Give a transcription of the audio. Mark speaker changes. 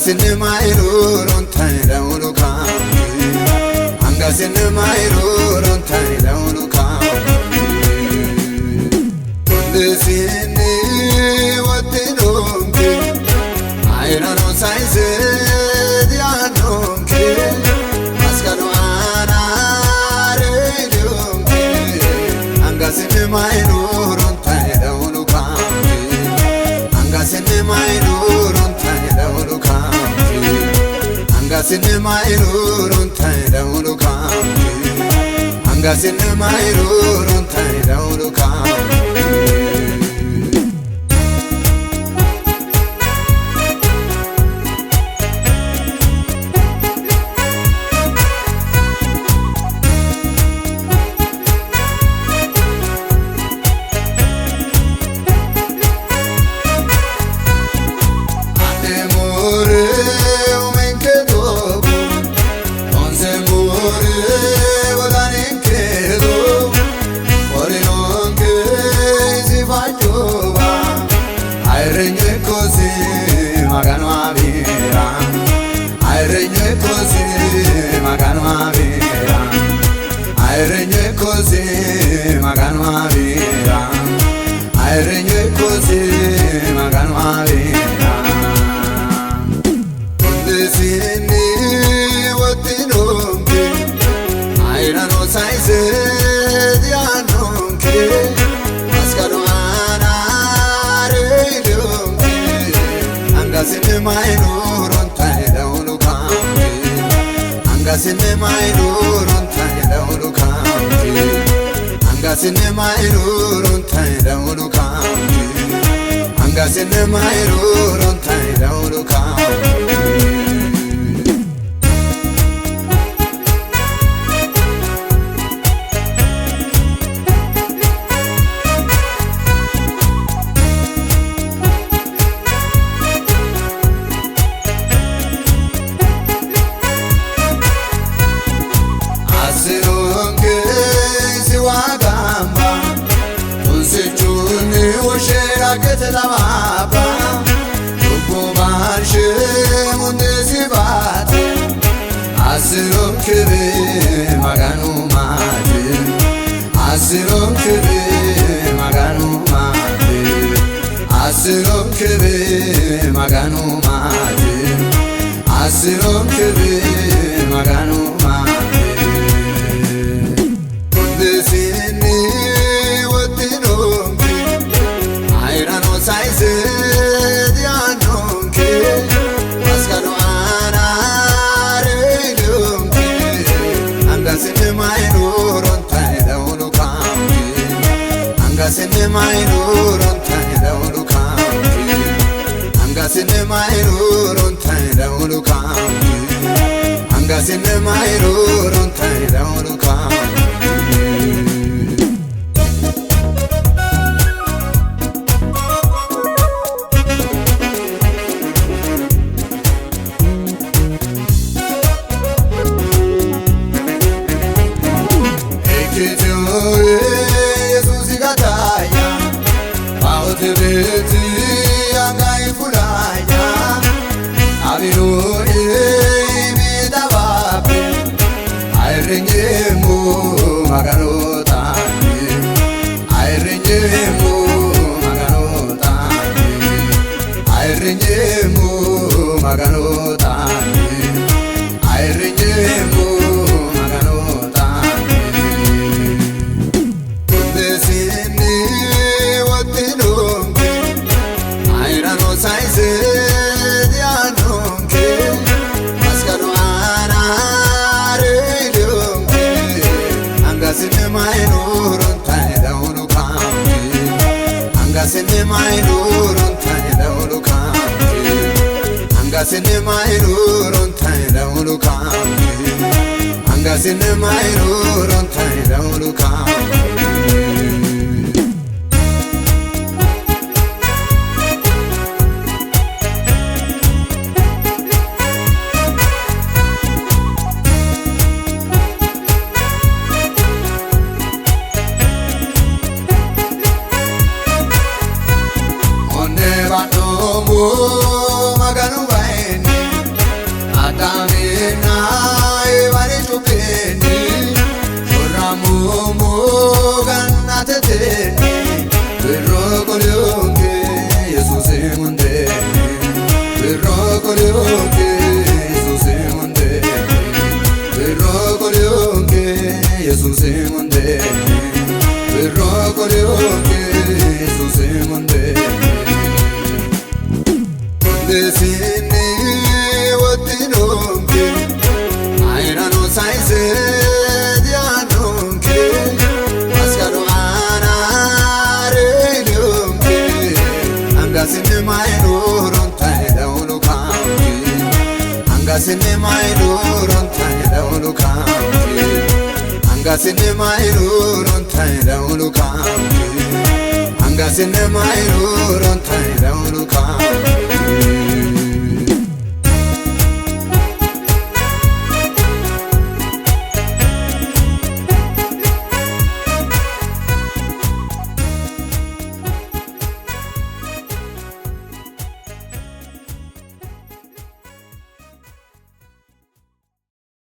Speaker 1: Angasinni mayiro rontai daulu kaamti. Angasinni mayiro rontai daulu kaamti. Hundesinni wottinonke ayirano sayise diyaannonke maskalu aana reeyidonke. Angasinni mayiro rontai daulu kaamti. Angasinni mayiro rontai daulu kaamti. Angasinni mayiro rontai daulu kaamti. Angasinni mayiro rontai daulu kaamti. Hundesinni wottinonke ayirano sayise diyaannonke maskalu aana reeyidonke. Angasinni mayiro rontai daulu kaamti. Angasinni mayiro rontai daulu kaamti. Angasinni mayiro rontai daulu kaamti. Angasinni mayiro rontai daulu kaamti. Asironke siwagamba tunsichuni woshera ketelamaba lubbubanshe mundesibate asironkebe maganu maate asironkebe maganu maate asironkebe maganu maate asironkebe maganu maate. Hundesinni wottinonke ayirano sayise diyaannonke maskalu aana reeyidonke. Angasinni mayiro rontai daulu kaamti. Angasinni mayiro rontai daulu kaamti. Angasinni mayiro rontai daulu kaamti. Angasinni mayiro rontai daulu kaamti. Ikkitinoe Yesuusi gataya baote beeti angayi fulaya abinoe midababe ayirrinyeemmo Magano taani ayirrinyeemmo Magano taani ayirrinyeemmo Magano taani ayirrinyeemmo Magano taani. Hundesinni wottinonke ayirano sayise diyaannonke maskalu aana reeyidonke. Angasinni mayiro rontai daulu kaamti. Angasinni mayiro rontai daulu kaamti. Angasinni mayiro rontai daulu kaamti. Angasinni mayiro rontai daulu kaamti. Onne badhoomo Maganu bayinni qoliyonke Yesuusi mundeenni. Mundeesinni woddinonke ayirano sayise diyaannonke masqalu aana reyinonke angasinni mayinurontayi dawulu kaanke angasinni mayinurontayi dawulu kaanke angasinni mayinurontayi dawulu kaanke angasinni mayinurontayi dawulu kaanke.